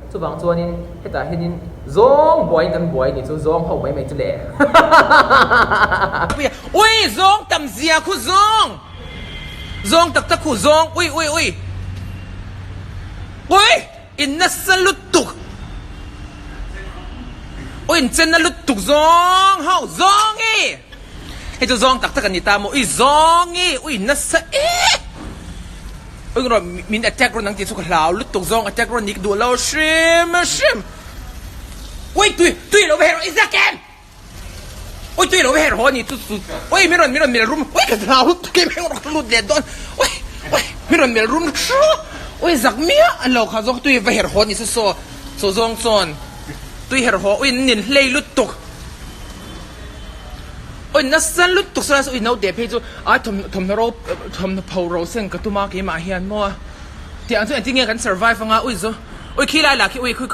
Chuvang chuanin hetah hianin zawng buaiin kan buai ni chu zawng ho mai mai chu le. Ui zawng tam zia khu zawng zawng tak tak khu zawng ui ui ui ui in nasa lutuk ui in chen na lutuk zawng ho zawng i hei chu zawng tak tak an ni ta maw ui zawng i ui nasa e. Eng rawh min attack rawn ang tih chu ka hlau lutuk zawng attack rawn nik duh lo hrim hrim. Ui tui tui lo ve rawh i zak em? Ui tui lo ve rawh ani chu chu ui min rawn min rawn mel rum ui ka hlau lutuk em eng rawh ka lut leh dawn ui ui min rawn mel rum hru ui zak miah a lo kha zawng tui va her haw ni chu saw saw zawng chuan tui her haw ui nin hlei lutuk. Oi nasa lutuk saw lai ui naute phei chu ai thawmhnaw ro thawmhnaw pho ro sen ka tum a keimah hian maw tih ang chu engtin nge kan survive anga ui chu ui khi lai lah khi ui khi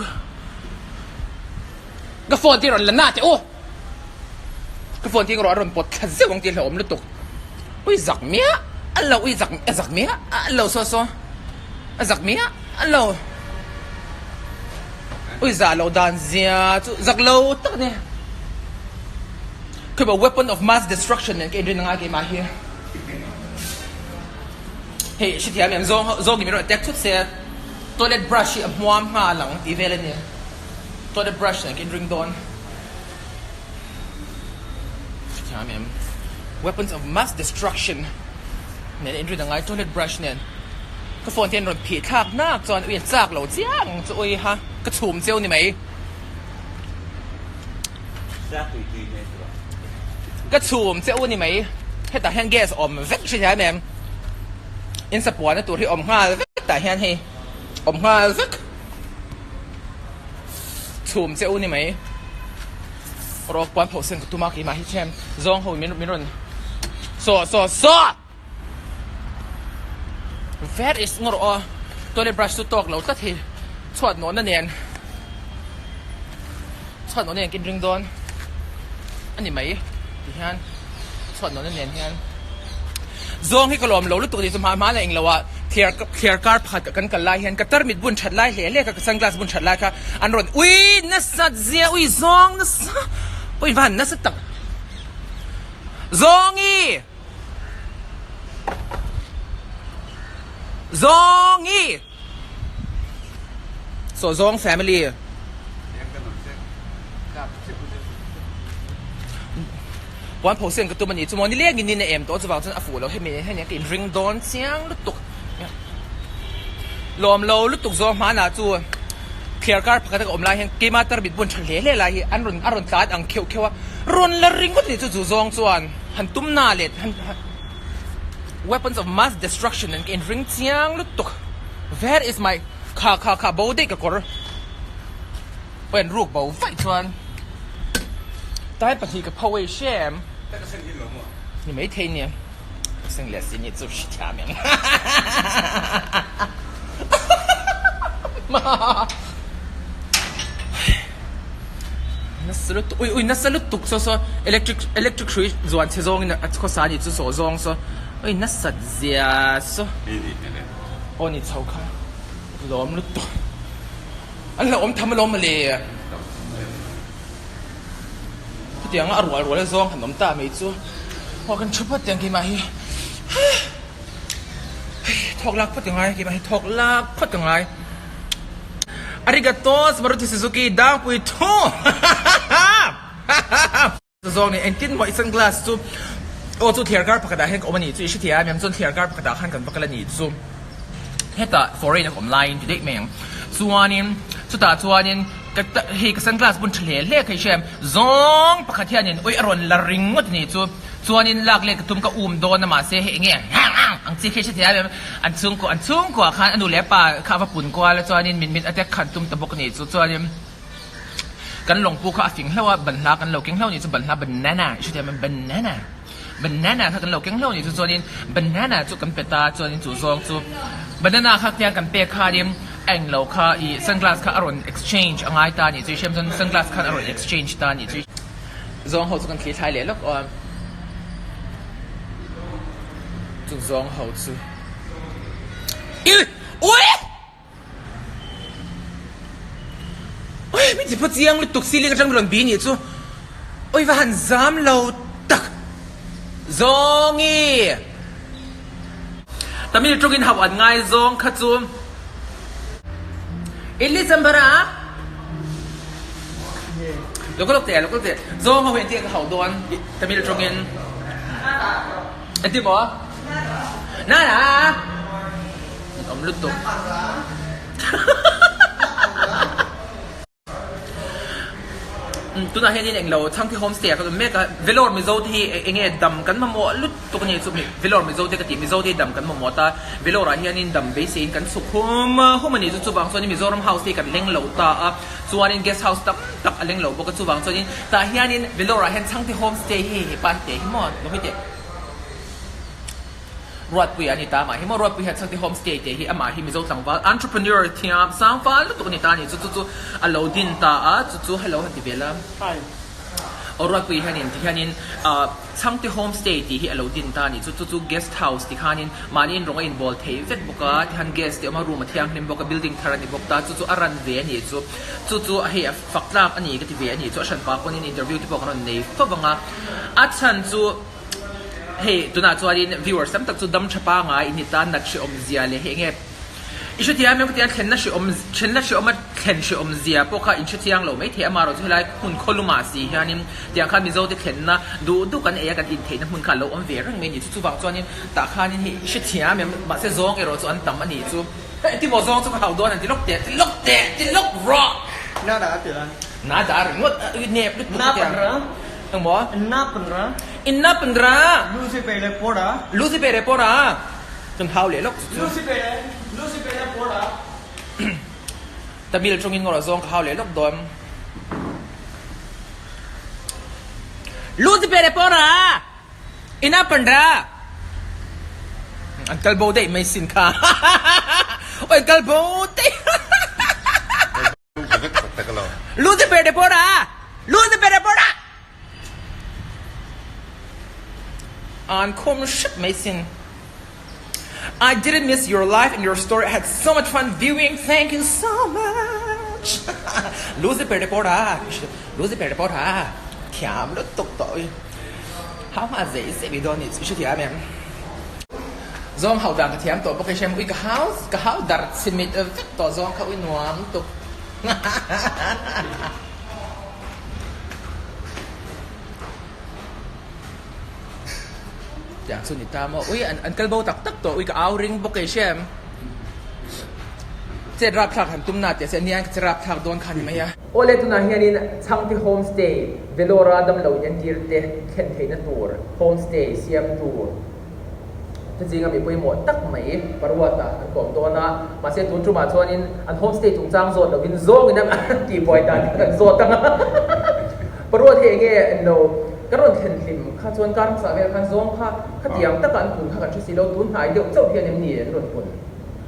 ka phone te rawn la na teh u ka phone te erawh a rawn pawt thla zeuh ang tih hlauhawm lutuk ui zak miah a lo ui zak a zak miah a lo saw saw a zak miah a lo Ui zah loh dan zia chu zak lo tak a ni. Khi ba weapon of mass destruction nen ka inrin angai keimah hi. Hei hrethiam em zawng zawng in min rawn attack thut se toilet brush hi a hmuam nghal ang tih vel a ni. Toilet brush nen ka inring dawn. Hrethiam em weapons of mass destruction nen a inrin angai toilet brush nen ka phone te an rawn phih thlak nak chuan ui a chak lo chiang ang chu ui ha ka chhum cheu ni mai ka chhum cheu ni mai hetah hian gas awm vek hrethiam em insapuahna tur hi awm nghal vek tah hian hei awm nghal vek. Chhum che u ni mai. Rawk puan pho sen ka tum a keimah hi ṭhem zawng ho min min rawn saw saw saw Where is ngawr aw toilet brush chu tawk lo tlat hi chhuat nawhna nen chhuat nawhna nen ka inring dawn a ni mai ti hian chhuat nawhna nen hian Zawng hi ka lawm lo lutuk a ni chu hma hma la englo ah thliar thliar kar pakhat kan kal lai hian ka tarmit bun that lai hle hle kha ka sunglass bun that lai kha an rawn ui nasa zia ui zawng nasa ui van nasa tak Zawngi Zawngi Saw zawng family. Puan pho sen ka tum a ni chu maw nileng in in a em tawh chuvang chuan a fuh lo hemi hemi ka in ring dawn chiang lutuk lawm lo lutuk zawng hmanah chu thliar kar pakhat a ka awm lai hian keima tarmit bun tha hle hle lai hi an rawn a rawn tlan ang kheuh kheuh a rawn la ringawt a ni chu chu zawng chuan han tum na leh han weapons of mass destruction an ka in ring chiang lutuk where is my kha kha kha bo daih ka kawr. Pen ruk bo vaih chuan tai pahnih ka pho ei hrem. Ni mai thei nia. Ka seng leh si ni chu hri thiam em. Nasa lutuk ui ui nasa lutuk saw saw electric electric hrui zuan chhe zawngin a khawsa ni chu saw zawng saw ui nasat zia saw. Aw ni chho kha lawm lutuk. An hlauhawm tham alawm mawle. Khutianga a rual rual a zawng han awm ta mai chu aw kan thu phawt teh ang keimah hi thawk lak phawt ka ngai keimah hi thawk lak phawt ka ngai. Arigato Maruti Suzuki Dangpui thu Zawng nih engtin maw i sunglass chu aw chu thliar kar pakhatah hian ka awm a nih chu i hre thei a mem chuan thliar kar pakhatah khan kan va kal a nih chu hetah foreign a ka awm laiin ti daih mai ang chuanin chutah chuanin ka hei ka sunglass bun tha hle hle kha i hria em zawng pakhat hianin ui a rawn la ringawt a nih chu chuanin lak leh ka tum ka um dawn a mahse hei enge ang chi kha i hre thei a mem an chhungkua an chhungkua khan a nu leh a pa kha a va pun kual a chuanin min min attack khan tum ta bawk a nih chu chuanin. Kan lawngpu kha a fing hlauh a, banhla kan lo keng hlauh a nih chu banhla banana i hrethiam em banana banana kha kan lo keng hlauh a nih chu chuanin banana chu kan pe ta chuanin chu zawng chu banana kha tiang kan pek khanin a englo kha ih sunglass kha a rawn exchange a ngai ta a nih chu i hriam chuan sunglass khan a rawn exchange ta a nih chu zawng ho chu kan thli thlai leh lawk aw chu zawng ho chu ih ui. Min ti phu chiang lutuk ceiling atang min rawn bi nih chu. Oi va han zam lo tak. Zawngi! Tamil tawngin hauh an ngai zawng kha chu. Idli sambar a? Lo ka lawk teh, lo ka lawk teh. Zawng ho hi engtin nge ka hauh dawn Tamil tawngin? Engtin maw? Nana! An awm lutuk. Tunah hianin englo Chhangte Homestay ah kan awm mek a, Vellore Mizo te hi eng nge dam kan mamawh lutuk a ni chu Vellore Mizo te ka tih Mizo te hi dam kan mamawh ta, Vellore ah hianin dam beiseiin kan chhuk hum hum a ni chu chuvang chuanin Mizoram house te hi kan leng lo ta a, chuanin guest house tam tak a leng lo bawk a chuvang chuanin tah hianin Vellore ah hian Chhangte Homestay hi hei hepa hi teh hi maw lo hei teh. Ruatpuia a ni ta amah hi maw Ruatpuia hian Chhangte Homestay tih hi amah hi Mizo tlangval entrepreneur thiam sang fal lutuk a ni ta a ni chu chu chu a lo din ta a chu chu hello han ti vel a aw Ruatpuia hianin ti hianin ah Chhangte Homestay tih hi a lo din ta a ni chu chu chu guest house ti khanin mahni in rawng a inbawl thei vek bawk a tihian guest te awm a room a thianghlim bawk a building thar a ni bawk ta chu chu a ran ve a ni chu chu chu hei a fak tlak a ni ka ti ve a ni chu a hranpa pawhin interview te pawh kan rawn nei fo vang a a chhan chu. Hei tunah chuanin viewers tam tak chu dam tha pangai in ni ta nat hrehawm zia leh hei enge i hrethiam em ka tia thlenna hrehawm thenna hrehawm a thlen hrehawm zia pawh kha in hrethiang lo maithei amaherawhchu helai hmun khawlumah si hianin tiang khan Mizo te thlenna duh duh kan ei a kan intheihna hmun kha a lo awm ve reng mai a ni chu chuvang chuanin tah khanin hei i hrethiam em mahse zawng erawh chu an tam a nih chu hei timaw zawng chu ka hau dawn an ti lawk teh ti lawk teh ti lawk rawh nada ringawt nep lutuk ka tia. Engmaw? Inna pandra. Inna pandra. Lucy pele poda. Lucy pele poda. Kan hau leh lawk chu. Lucy pele, Lucy pele poda. Tamil tawngin ngawrh zawng ka hau leh lawk dawn. Lucy pele poda. Inna pandra. An kal bo daih mai sin kha. Oi kal bo daih. Lucy pere pora! Lucy pere pora! An khum hrep mai sin. I didn't miss your life and your story. I had so much fun viewing. Thank you so much. Lucy pere pora! Lucy pere pora! Thiam lutuk tawh i. Hau hma zei zei mai dawn ni chu i hrethiam em? Zawng hau dan ka thiam tawh bawk i hrem ui ka hau ka hau darh chimit vek tawh zawng kha ui nuam tuk Tiang chu ni ta maw ui an kal bo tak tak tawh ui ka au ring bawk i hrem Chet rapthlak han tum na tih a che nia ka che rapthlak dawn kha ni mai a. Awle tunah hianin Chhangte Homestay Vellore-a damlo inentir te thlen theihna tur homestay siamtu Chu zinga mi pawimawh tak mai Paruata an kawm dawn a, mahse tun tumah chuanin an homestay chungchang zawt lovin zawngin an tihbuai dan kha kan zawt ang a. Paruat hi enge englo kan rawn thlen hlim kha chuan kar hmasa vel khan zawng kha khatiang taka an pun kha kan hre si lo, tun hnai deuh chauh hian em ni an rawn pun?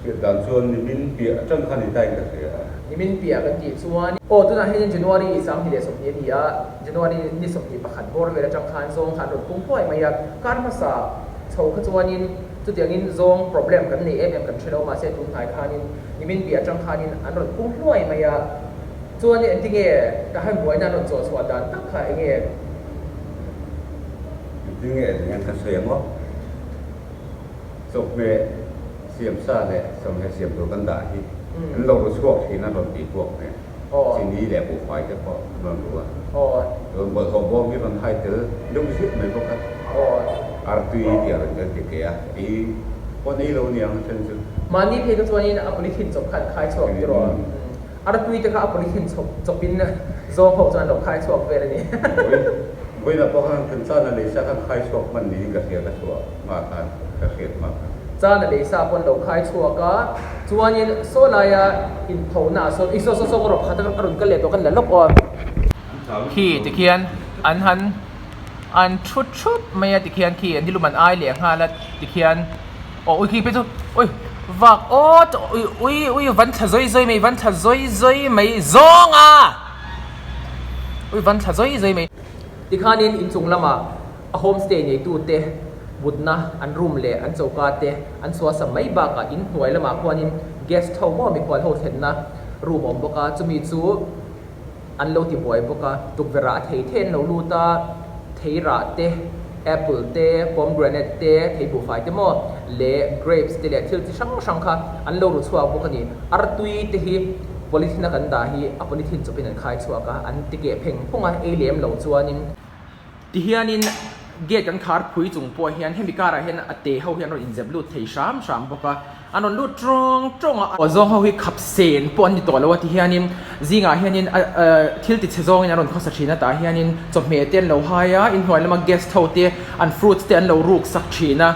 Hriat dan chuan nimin piah atang khan i tain ka hria a. Nimin piah kan tih chuan aw tunah hianin January 2020 a ni a. January ni 21 bawr vel atang khan zawng kha an rawn pung huai mai a, kar hmasa chho kha chuanin chutiangin zawng problem kan nei em em kan hre lo mahse tun hnai khanin nimin piah atang khanin an rawn pung hluai mai a, chuanin engtinge ka han buaina an rawn chawh chhuah dan tak kha enge? Engtinge engtinge ka sawi ang aw? Chawhmeh siam sa leh chawhmeh siam tur kan dah hi an lo ru chhuak thin a rawn tih puak hmel. Chini leh buhfai te pawh an rawn ru a. Rawn bawlhhlawh bawm hi rawn hai tel deuh ziah mai bawk a. Artui tih a rawn tel ti ke a, ei pawn ei lo niang a then chu. Mahni phei kha chuanin a polythene chawp kha an khai chhuak tiraw? Artui te kha a polythene chawp chawpin zawng ho chuan an lo khai chhuak vel a ni. Vawiinah pawh khan kan chana lei sa khan khai chhuak hman niin ka hria ka chhuah hma khan ka hriat hma khan. Chana lei sa pawn lo khai chhuak a, chuanin saw laia inpho na ah sawn, saw saw saw ka rawh pakhat a rawn kal leh tawh kan la lawk aw. Khi tikhian an han an thu thup mai a tikhian khi an nilum an ai leh nghal a tikhian aw ui khi phei chu ui vak awt ui ui ui van thla zawi zawi mai van thla zawi zawi mai zawng a. Ui van thla zawi zawi mai. Tikhanin inchung lamah a homestay neitute mutna an room leh an choka te an suasam mai bakah inhnuai lamah khuanin guest ho maw mikhual ho thlenna room a awm bawk a, chumi chu. an lo ti buai bawk a, tukverh ah a thei thei an lo lut a, thei rah te, apple te, pomegranate te, thei buhfai te maw leh grapes te leh thil chi hrang hrang kha an lo ru chhuak bawk a ni. Artui te hi polythene a kan dah hi a polythene chawpin an khai chhuak a, an ti keh pheng phung a, ei lem lo chuanin. Tihianin gate kan khar phui chung pawh hian hemi karah hian a te ho hi an rawn inzep lut thei hram hram bawk a, an rawn lut tawng tawng a. Aw zawng ho hi khap sen pawh an ni tawh lo a tihianin zingah hianin thil ti chhe zawngin an rawn khawsa thin a tah hianin chawhmeh te an lo hai a, inhnuai lama guest ho te an fruits te an lo ruk sak thin a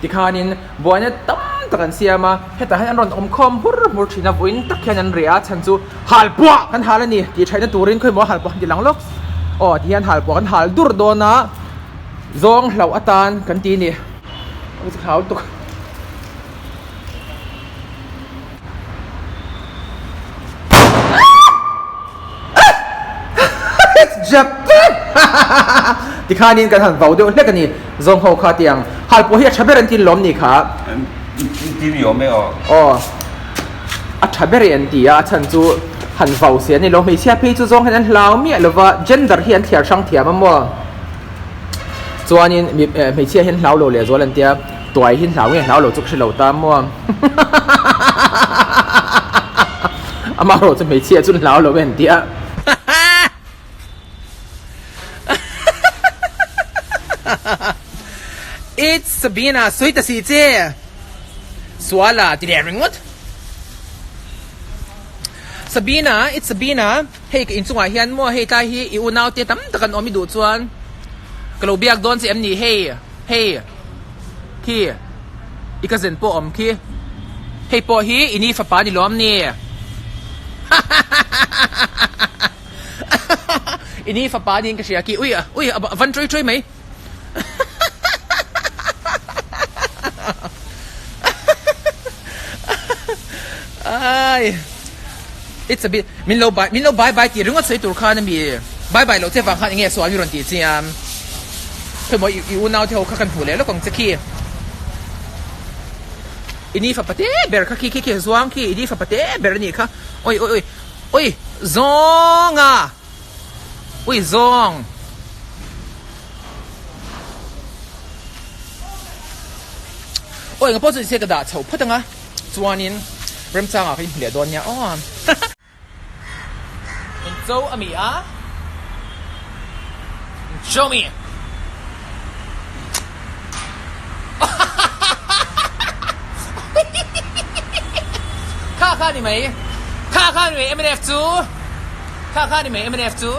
tikhanin buaina tam tak an siam a, hetah hian an rawn awm khawm hmur hmur thin a vawiin tak hian an reh a chhan chu halpuah kan hal a ni tih theihna turin khawimaw halpuah an ti lang lawk aw tihian halpuah kan hal dur dawn a zawng hlauh atan kan ti a ni hlau lutuk. Japan tikhanin kan han vau deuh hlek a ni zawng ho kha tiang halpuah hi a tha ber an tin lawm ni kha ti ni awm e aw aw a tha ber e an ti a a chhan chu han vau se an ni lo hmeichhia phei chu zawng hian an hlau miah lova gender hi an thliar hrang thiam a maw chuanin hmeichhia hian hlau lo leh zual an tia tuai hi hlau nge hlau lo chu ka hre lo ta maw amaherawh chu hmeichhia chu hlau lo e an tia. It's Sabina sawi ta si che suala ti leh ringawt Sabina it's Sabina hei ka inchungah hian maw hei tlai hi i unau te tam tak an awm i duh chuan ka lo biak dawn che em ni hei hei khi i cousin pawh awm khi hei pawh hi i ni fapa ni lawm ni i ni fapa niin ka hria khi ui ui a van ṭui ṭui mai. Ai it's a bit min lo bye min lo bye bye tih ringawt sawi tur khan ami bye bye loh che vang khan enge sual mi rawn tih chiam khawimaw i unau te ho kha kan hmuh leh lawk ang che khi i ni fapa te ber kha khi khi khi zuang khi i ni fapa te ber anih kha oi oi oi oi zawnga. Ui zawng. Aw enga pawh chu nise ka dah chho phawt anga chuanin remchangah ka inhmu leh dawn nia aw. In cho a mi a. In cho mi. Kha kha ni mai. Kha kha ni mai mnf chu. Kha kha ni mai mnf chu.